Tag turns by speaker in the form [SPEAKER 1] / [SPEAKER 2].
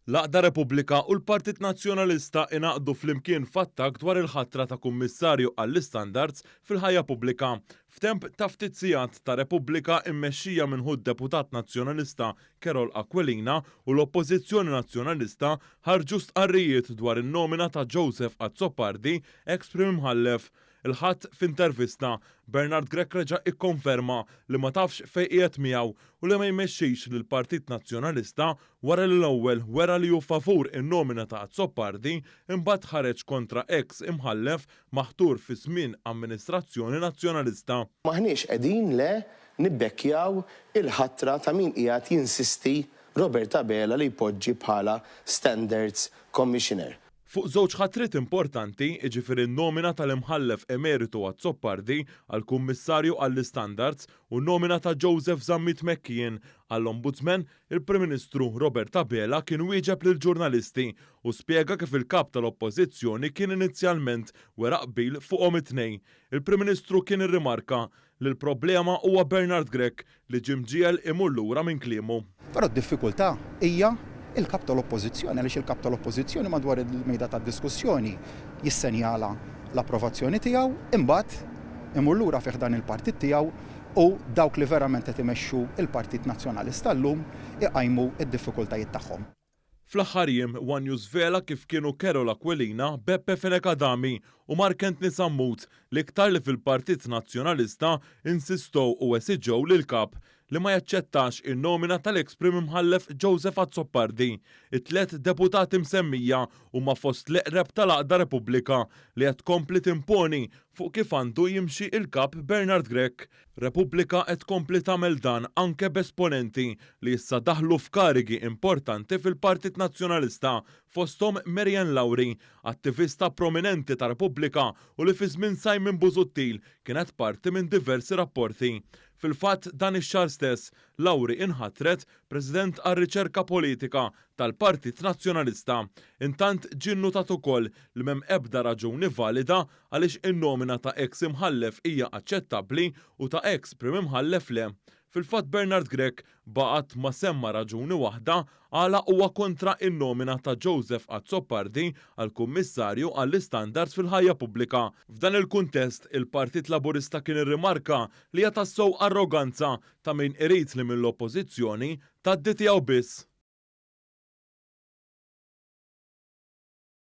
[SPEAKER 1] L-Għaqda Repubblika u l-Partit Nazzjonalista ingħaqdu flimkien f'attakk dwar il-ħatra ta' Kummissarju għall-Istandards fil-Ħajja Pubblika. F'temp ta' ftit sigħat ta' Repubblika immexxija minn ħu d-Deputat Nazzjonalista Karol Aquilina u l-Oppożizzjoni Nazzjonalista ħarġu stqarrijiet dwar in-nomina ta' Joseph Azzopardi eks Prim Imħallef. Il-Ħadd f'intervista, Bernard Grech reġa' ikkonferma li ma tafx fejn qiegħed miegħu u li ma jmexxix lill-Partit Nazzjonalista wara li l-ewwel wera li hu favur in-nomina ta' Azzopardi imbagħad ħareġ kontra eks Imħallef maħtur fi żmien amministrazzjoni Nazzjonalista.
[SPEAKER 2] M'aħniex qegħdin le nibbekkjaw il-ħatra ta' min qiegħed jinsisti Robert Abela li jpoġġi bħala Standards Commissioner.
[SPEAKER 1] Fuq żewġ ħatriet importanti, jiġifieri n-nomina tal-Imħallef Emeritu Azzopardi għal Kummissarju għall-Istandards u n-nomina ta' Joseph Zammit McKeon għall-Ombudsman, il-Prim Ministru Robert Abela kien wieġeb lill-ġurnalisti u spjega kif il-Kap tal-Oppożizzjoni kien inizjalment wera qbil fuqhom it-tnejn. Il-Prim Ministru kien irrimarka li l-problema huwa Bernard Grech li ġie mġiegħel imur lura minn kliemu.
[SPEAKER 3] Però d-diffikultà hija l-Kap tal-Oppożizzjoni għaliex il-Kap tal-Oppożizzjoni madwar il-mejda tad-diskussjoni jissenjala l-approvazzjoni tiegħu imbagħad imur lura fi ħdan il-partit tiegħu u dawk li verament qed imexxu l-Partit Nazzjonalista llum iqajmu d-diffikultajiet tagħhom.
[SPEAKER 1] Fl-aħħar jiem, one News żvela kif kienu Karol Aquilina, Beppe Fenech Adami u Mark Anthony Sammut l-iktar li fil-Partit Nazzjonalista insistow u esiġew lill-Kap li ma jaċċettax in-nomina tal-eks Prim Imħallef Joseph Azzopardi. It-tlett deputati msemmija huma fost l-eqreb tal-għaqda Repubblika li qed tkompli timponi fuq kif għandu jimxi il-Kap Bernard Grech. Repubblika qed tkompli tagħmel dan anke b'esponenti li issa daħlu f'karigi importanti fil-Partit Nazzjonalista, fosthom Marianne Lauri, attivista prominenti ta' Repubblika u li fi żmien Simon Busuttil kienet parti minn diversi rapporti. Fil-fatt dan ix-xahar stess, Lauri inħatret President għar-Riċerka Politika tal-Partit Nazzjonalista. Intant ġie nnutat ukoll li m'hemm ebda raġuni valida għaliex in-nomina ta' eks Imħallef hija aċċettabbli u ta' eks Prim Imħallef le. Fil-fatt Bernard Grech baqgħat ma semma raġuni waħda għala huwa kontra in-nomina ta' Joseph Azzopardi għal Kummissarju għall-Istandards fil-Ħajja Pubblika. F'dan il-kuntest, il-Partit Laburista kien irrimarka li hija tassew arroganza ta' min irid li mill-Oppożizzjoni tgħaddi tiegħu biss.